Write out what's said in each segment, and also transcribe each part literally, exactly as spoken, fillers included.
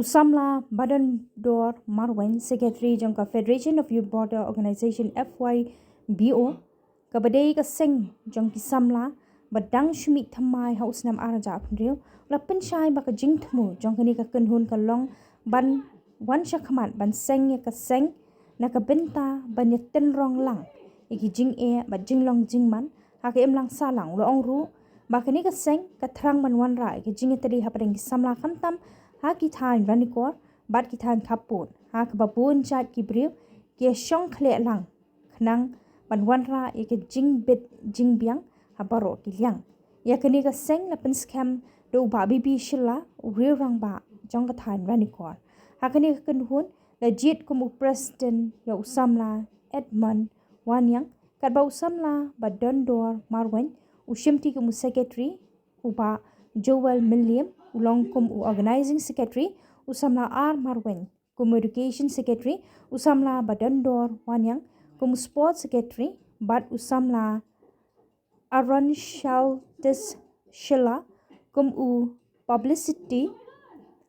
U samla Badondor Marwein, Secretary jong ka Federation of Youth Border Organization, F Y B O, kaba dei ka seng jong ki samla ba dang shu mih thymmai ha u snem ar hajar arphew hynriew, la pynshai ba ka jingthmu jong kane ka kynhun ka long ban wan shakhmat ban seng ïa ka seng na ka bynta ban ïatynrong lang ïa ki jingeh bad jinglong jingman ha ka imlang sahlang. U la ong ruh ba kane ka seng ka thrang ban wanrah ïa ka jingïatylli hapdeng ki samla khamtam ha ki thaiñ Ranikor bad ki thaiñ khappud, ha kaba bun jait ki briew ki ïa shong khleh lang khnang ban wanrah ïa ka jingbit jingbiang ha baroh ki liang. Ïa kane ka seng la pynskhem da u Bah B B Shylla, u riew rangbah jong ka thaiñ Ranikor. Ha kane ka kynhun la jied kum u president ïa u samla Edmund Wanniang, katba u samla Badondor Marwein u shimti kum u secretary, u Bah Joel Mylliem u long kum u organizing secretary, u samla R Marwein kum u education secretary, u samla Badondor Wanniang kum u sports secretary, bad u samla Aaron Shaltis Shylla kum u publicity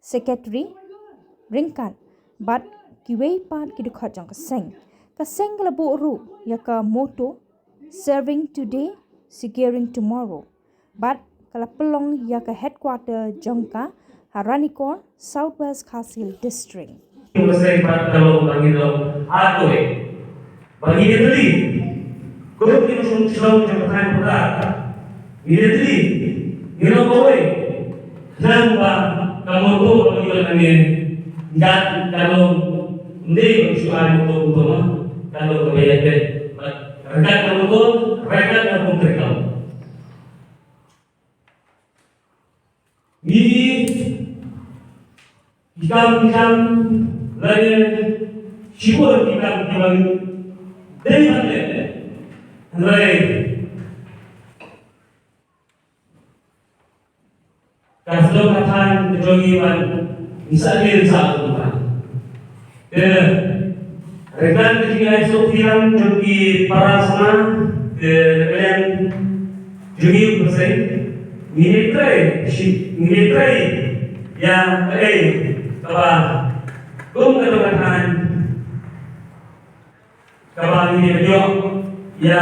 secretary, ryngkat bad kiwei pat ki dkhot jong ka seng. Ka seng ka la buh ruh ïa ka motto, "Serving today, securing tomorrow." Bad ka la pynlong ïa ka headquarter jong ka ha Ranikor, South West Khasi Hills District. Ba ngi ïatylli, ko ki nongshong shnong jong ka thaiñ Pyrta, ngi ïatylli, ngi long kawei, khnang ba ka motto ba ngi ïoh hangne, kat ka long, ym dei ba shu ai motto kumto ma, ka long kaba ïaid beit, ryngkat ka motto, ryngkat ka kum treikam. Ngi, ki kam, ki kam, lane shibun ki kam kiba ngi dei ban leh. Hynrei ka sdang ka thaiñ ka jong ngi ban ngi sa leh sa kumba. Te ryngkat ka jingïasoh pyrshang jong ki para samla, te na ka liang jong ngi u Kynrad, ngin ïa trei, shi, ngin ïa trei ïa kaei kaba kum ka jong ka thaiñ, kaba ngin ïa ïoh ïa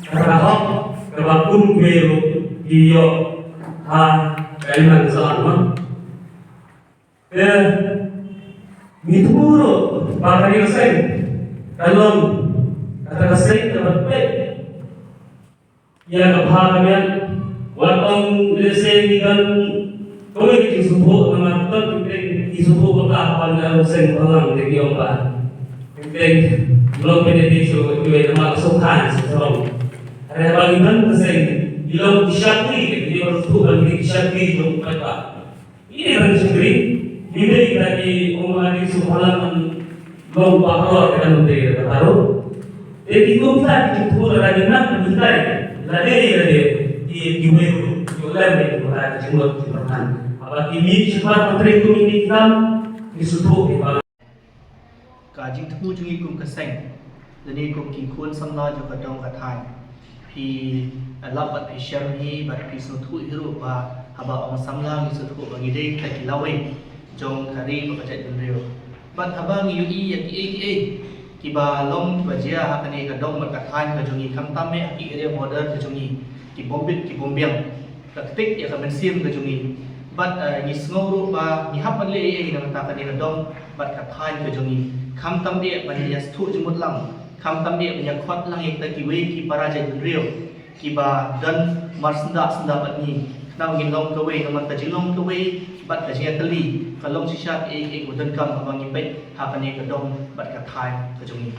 kaba hok, kaba kum kiwei ruh ki ïoh ha ka imlang sahlang. Te ngi thmu ruh ba kane ka seng ka long kata ka seng kaba peit ïa ka bha ka miat. Wat ong lehse ngi don kawei ka jingsngewthuh, namar don teng ki sngewthuh ba ka ban ka seng ba lang, te ngi ong ba teng long pynïadei shuh kiwei namar ka sngewthuh sngewthuh. Hynrei haba ngi don ka seng ngi long ki shakri, ngi long sngewthuh ba ngi ki shakri jong u paidbah. Ngi dei ban shakri, ngi dei kita ki ong ma ki sngewbha lang ban long baroh kita, ngi dei kita baroh. Te ki kum kita ki jingthmu lada ngi nang ngi dei, lada dei, lada dei, ki, kiwei ruh ki lem dei ki kita ki jingmut ki jingpyrkhat. Haba ki mih sha khmat ban trei kum ini kita, ngi sngewthuh ki ba Ka jingthmu jong ngi kum ka seng, lane kum ki khun samla jong ka dong ka thaiñ, phi, eh, lap bad phi shem hi bad phi sngewthuh hi ruh ba haba ong samla ngi sngewthuh ba ngi dei kita ki lawei jong ka ri bad ka jaitbynriew. Bad haba ngi ïohi ïa kiei kiei kiba long kiba jia ha kane ka dong bad ka thaiñ ka jong ngi, khamtam eh ha ki area border ka jong ngi, ki bym bit ki bym biang, ka ktik ïa ka mynsiem ka jong ngi. Bad, eh, ngi sngew ruh ba ngi hap ban leh ei ei na ka bynta kane ka dong bad ka thaiñ ka jong ngi. Khamtam eh ban ïa sngewthuh jingmut lang, khamtam eh ban ïa khot lang ïa kita kiwei ki para jaitbynriew kiba don marsyndah syndah bad ngi, khnang ba ngin long kawei, namar ka jinglong kawei bad ka jingïatylli ka long shisha kaei kaei kaba donkam haba ngi peit ha kane ka dong bad ka thaiñ ka jong ngi.